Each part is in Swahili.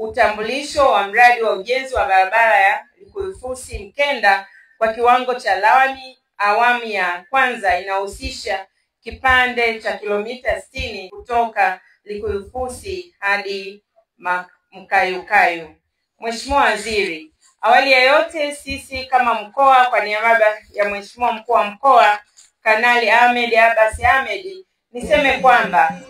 utambulisho wa mradi wa ujenzi wa barabara ya Likuyufusi Mkenda kwa kiwango cha lami awamu ya kwanza inahusisha kipande cha kilomita 60 kutoka Likuyufusi hadi Mkayukayu. Mheshimiwa Waziri, awali ya yote sisi kama mkoa kwa niaba ya Mheshimiwa Mkuu wa Mkoa Kanali Ahmed Abbas Ahmed, niseme kwamba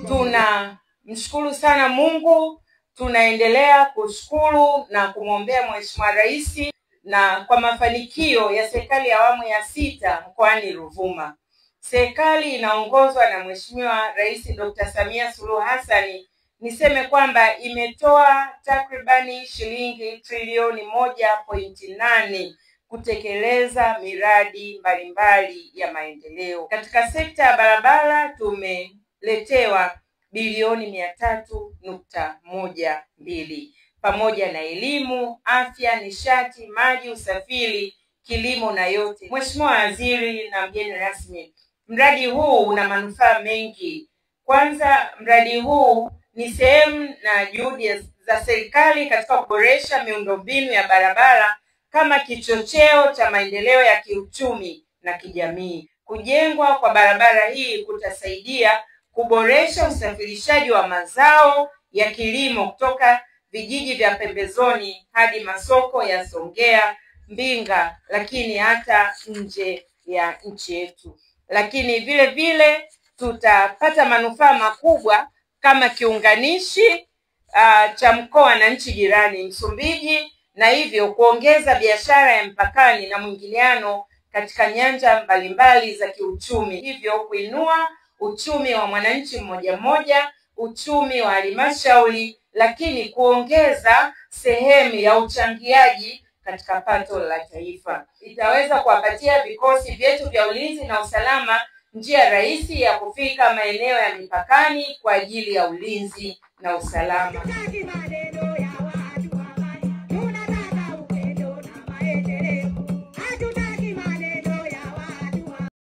tunamshukuru sana Mungu, tunaendelea kushukuru na kumwombea Mheshimiwa Rais na kwa mafanikio ya serikali ya awamu ya 6 mkoani Ruvuma. Serikali inaongozwa na Mheshimiwa Rais Dr. Samia Suluhu Hassan, niseme kwamba imetoa takribani shilingi trilioni 1.8 kutekeleza miradi mbalimbali ya maendeleo. Katika sekta ya barabara tumeletewa bilioni 300.12 pamoja na elimu, afya, nishati, maji, usafiri, kilimo na yote. Mheshimiwa Waziri na mgeni rasmi, mradi huu una manufaa mengi. Kwanza, mradi huu ni sehemu na juhudi za serikali katika kuboresha miundombinu ya barabara kama kichocheo cha maendeleo ya kiuchumi na kijamii. Kujengwa kwa barabara hii kutasaidia kuboresha usafirishaji wa mazao ya kilimo kutoka vijiji vya pembezoni hadi masoko ya Songea, Mbinga, lakini hata nje ya nchi yetu. Lakini vile vile tutapata manufaa makubwa kama kiunganishi cha mkoa na nchi jirani Msumbiji, na hivyo kuongeza biashara ya mpakani na mwingiliano katika nyanja mbalimbali za kiuchumi, hivyo kuinua uchumi wa mwananchi mmoja mmoja, uchumi wa halmashauri, lakini kuongeza sehemu ya uchangiaji katika pato la taifa. Itaweza kuwapatia vikosi vyetu vya ulinzi na usalama njia rahisi ya kufika maeneo ya mipakani kwa ajili ya ulinzi na usalama.